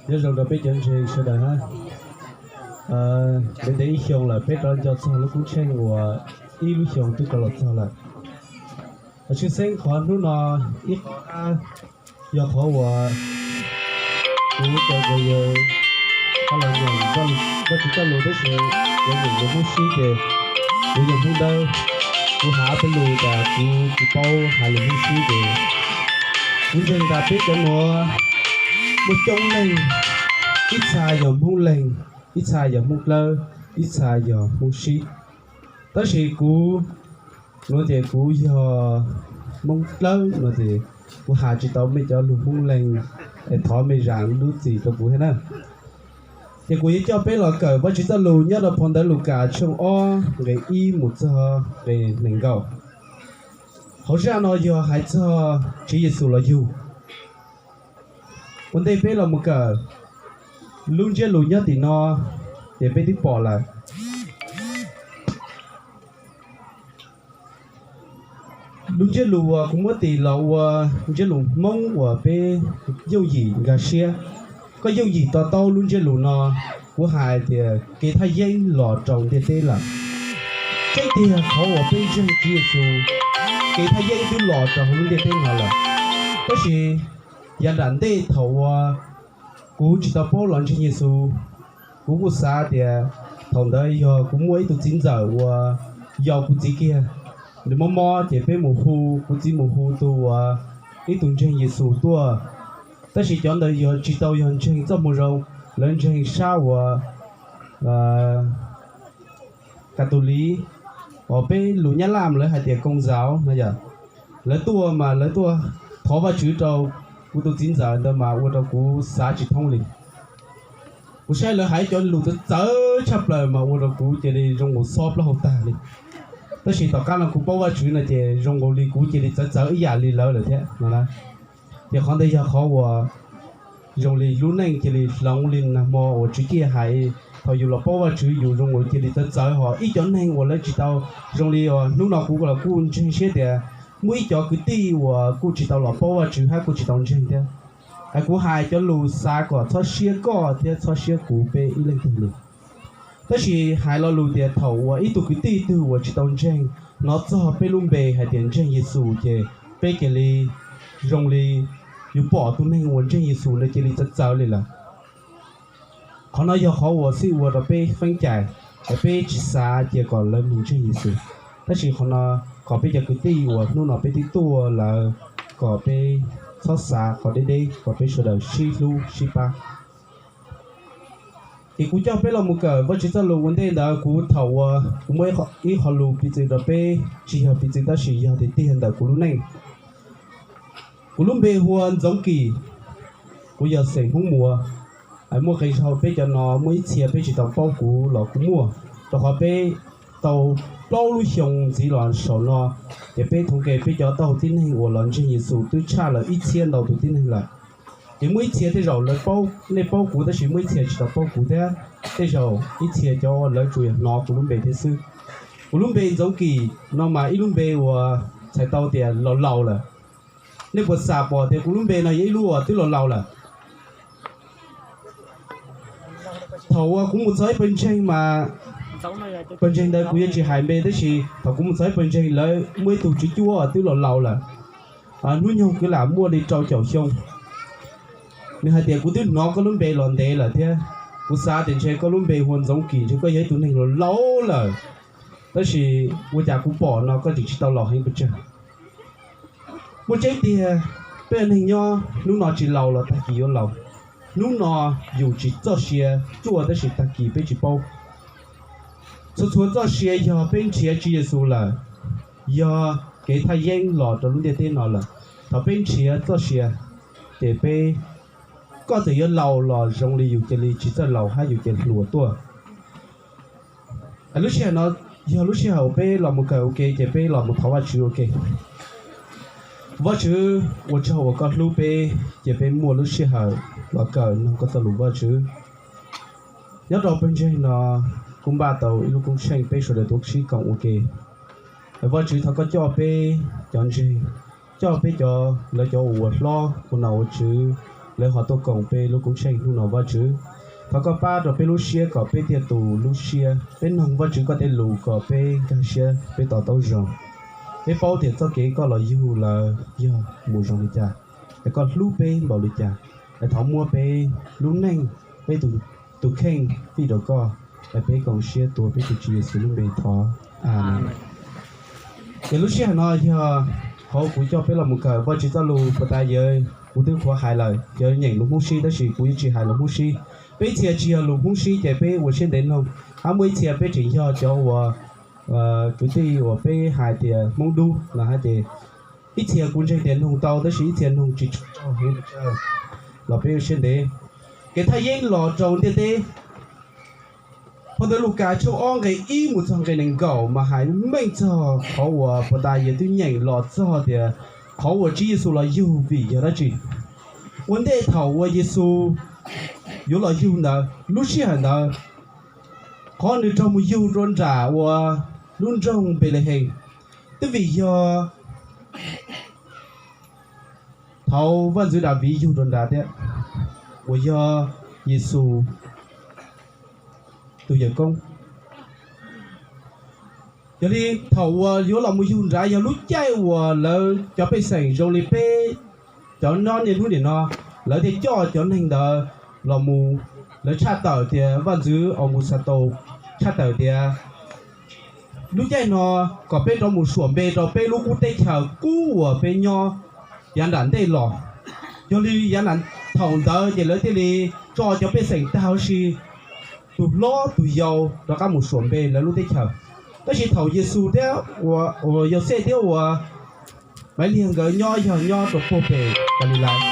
Nyob zoo rau peb cov ntseeg sawv daws hab. Ntev ntev ib xyoo lawm peb rov nco txog lub koob tsheej uas ib lub xyoo twb rov los txog lawm. Tshwj xeeb qhov hnub no ib qhov hab yog qhov uas kuv cov nkauj yawg ho los nyeem Vajtswv txoj lus tab sis yuav nyeem lus Hmoob sib ces kuv yog Hmoob Dawb, kuv has ob peb lus tas kuv tsis paub has lus Hmoob sib ces kuv ntseeg tas peb cov nuav muaj coob leej, ib txha yog Hmoob Leeg, ib txha yog Hmoob Dlawb, ib txha yog Hmoob sib. Tab sis kuv nuav ces kuv yog Hmoob Dlawb no ces kuv has tsis tau mej cov lus Hmoob Leeg es thov mej zam lub txim rau kuv thiab na. Ces kuv yuav coj peb los kawm Vajtswv txoj lus nyob rau phau ntawv Lukas tshooj ob nqe ib mus txog nqe nees nkaum. Hauv zaj no yog hais txog Tswv Yexus los yug. Ua ntej peb los mus kawm, lub ntsiab lus nyob tim no ces peb twb pom lawm. Lub ntsiab lus uas kuv muab tis los ua ntsiab lus Hmoob uas peb yooj yim nkag siab. Koj yooj yim to taub lub ntsiab lus no, kuv hais tias kev thaj yeeb los rau ntiaj teb lawm. Tseeb tiag qhov uas peb ntseeg Tswv Yexus, kev thaj yeeb twb los rau hauv lub ntiaj teb no lawm. Tab sis yav nram ntej thaum uas kuv tsis tau paub los ntseeg Yexus, kuv kuj xav tias thaum ntawd yog kuv muaj ib tug txiv ntxawm uas yau kuv txiv kiag, nws mob mob ces peb mus hu, kuv txiv mus hu tus uas ib tug ntseeg Yexus tuaj. Tab sis cov ntawd yog tsis tau yog ntseeg txoj moo zoo, lawv ntseeg sab uas Catholic, uas peb lus Nyab Laj lawv hais tias Công giáo no yom. Lawv tuaj mas lawv tuaj thov Vajtswv rau kuv tus txiv ntxawm ntawd mas ua rau kuv xav tsis thoob li. Kuv saib lawv hais cov lus txawv txawv tshaj plaws mas ua rau kuv cia li zoo nkaus xob plaub hau tag li. Tab sis tom qab no kuv paub Vajtswv no ces zoo nkaus li kuv cia li txawv txawv ib yam li lawv lawm thiab no na. Ces qhov ntawd yog qhov uas zoo li lub neej cia li hloov li nag hmo uas Tswv Ciaj hais, thaum yus los paub Vajtswv yus zoo nkaus cia li txawv txawv, ho ib cov neeg uas lawv tsis tau zoo li hnub no kuv los kuj ntseeg siab tias muaj ib cov kwv tij uas kuj tsis tau los paub Vajtswv hab kuj tsis tau ntseeg thiab. Es kuv hais cov lus xav kom txhob siab koj thiab txhob siab kuv peb ib leej twg li. Tab sis hais lo lus tias thaum uas ib tug kwv tij twg uas tsis tau ntseeg hnov txog peb lub npe hais tias ntseeg Yexus ces peb cia li zoo li yus pom tus neeg uas ntseeg Yexus ntawd cia li txawv txawv li lawm. Qhov no yog qhov uas xij ua rau peb feeb cai, es peb tsis xav cia kom lawv mus ntseeg Yexus. Tab sis qhov no kom peb cov kwv tij uas hnub no peb twb tuaj lawm kom peb txhob xav qhov deb deb, kom peb sawv daws sib hlub sib pab. Ces kuv coj peb los mus kawm Vajtswv txoj lus. Ua ntej ntawd kuv thaum uas kuv muaj ib qho lus piv txwv rau peb, tsis yog piv txwv tab sis yog tiag tiag ntawm kuv lub neej. Kuv lub npe hu ua Ntxoov Kis, kuv yog xeem Hmoob Muas. Muaj qee zaug peb cov no muaj ib txhia peb tsis tau paub kuv los kuj muaj, rau qhov peb tau plaub lub xyoo ntxiv los saum no, ces peb thoob ke peb cov taub hau tib neeg uas los ntseeg Yexus twb tshaj lawm ib txhiab ntau tus tib neeg lawm. Ces muaj ib txhia tej zaum lawv paub, nej paub kuv tab sis muaj ib txhia tsis tau paub kuv thiab. Tej zaum ib txhia cov lawv tsuas yog hnov kuv lub npe thiab xwb. Kuv lub npe Ntxoov Kis no mas ib lub npe uas txhais tau tias laus laus lawm. Nej puas xam pom tias kuv lub npe no yog ib lub uas twb laus laus lawm? Thaum uas kuv mus txog ib pawg ntseeg mas, pawg ntseeg ntawd kuv yuav tsis hais npe tab sis thaum kuv mus txog ib pawg ntseeg lawv muaj ib tug tswv cuab twb laus laus lawm, hnub nyoog kwv lam muaj li rau caum xyoo. Nws hais tias kuv twb hnov koj lub npe los ntev lawm thiab, kuv xav tias ntshe koj lub npe hu ua Ntxoov Kis, ntshe koj yog ib tug neeg laus laus lawm, tab sis ua cas kuv pom no koj tseem tsis tau laus heev pes tsawg. Muaj tseeb tiag, peb ua neeg nyob hnub no tsis laus los tag kis yuav laus. Hnub no yus tsis txoj sia ruaj tab sis tag kis peb tsis paub. Txhua txhua txoj sia yog peb nrhiav Tswv Yexus lawm, yog kev thaj yeeb los rau lub ntiaj teb no lawm. Thaum peb nrhiav txoj sia, ces peb, koj txawm yuav laus los zoo li yus cia li tsis txawj laus hab yus cia li hluas tuaj. Lub sij hawm no yog lub sij hawm uas peb los mus kawm ua ke ces peb los mus thov Vajtswv ua ke. Vajtswv, ua tsaug uas koj hlub peb ces peb muaj lub sij hawm los kawm noog koj txoj lus Vajtswv. Nyob rau pawg ntseeg no kuj npaj tau ib lub koob tsheej peb sawv daws tuav sib koom ua ke. Vajtswv, thov koj coj peb cov ntseeg, coj peb cov, lawv cov uas hlob ua nom ua tswv, lawv ho tuaj koom peb lub koob tsheej hnub no, Vajtswv. Thov koj pab rau peb lub siab kom peb thiaj tu lub siab, peb noog Vajtswv koj tej lus kom peb nkag siab, peb to taub zoo, peb paub tias txoj kev koj los yug lawv yog mus zoo li cas, es koj hlub peb npaum li cas. Es thov muab peb lub neej, peb tus kheej fij rau koj, es peb koom siab tuav peb tus Tswv Yexus lub npe thov, Amees. Ces lub sij hawm no yog qhov kuv coj peb los mus kawm Vajtswv txoj lus puag ta, yog kuv twb qhuav hais lawm, yog nyeem lus Hmoob sib, tab sis kuv yuav tsis hais lus Hmoob sib. Peb ib txhia tsis yog lus Hmoob sib ces peb ua siab ntev noog, hab muaj ib txhia peb tseem yog cov uas kwv tij uas peb hais tias Hmoob dub no hab ces ib txhia kuv ntseeg tias noog tau tab sis ib txhia noog tsis tshua tau heev, los peb ua siab ntev. Kev thaj yeeb los rau ntiaj teb, phau ntawv Lukas tshooj ob nqe ib mus txog nqe nees nkaum mas hais meej txog qhov uas puag ta yog twb nyeem los txog tias qhov uas Tswv Yexus los yug vim yog dab tsi. Ua ntej thaum uas Yexus yuav los yug ntawd, lub sij hawm ntawd, qhov nws raug mus yug rau nram uas lub nroog Npelehees twb vim yog thaum vaj ntxwv Daviv yug rau nrad thiab, uas yog Yexus tus yawg koob. Yog li thaum uas yuav los mus yug nrad yog lub caij uas lawv cov pej xeem zoo li peb cov nyob niaj hnub nim no, lawv thiaj coj cov neeg ntawd los mus, lawv tshaj tawm tias vaj ntxwv Augustaus tshaj tawm tias lub caij no kom peb rov mus suam npe rau peb lub qub teb chaws qub uas peb nyob yav nram ntej los. Yog li yav thaum ntawd ces lawv thiaj li tso cov pej xeem tag huv si, tus hlob tus yau rov qab mus suam npe lawv lub teb chaws. Tab sis thaum Yexus thiab uas Yauxej thiab uas Maiv Liag nkawd nyob yog nyob rau puag pem Kalilais.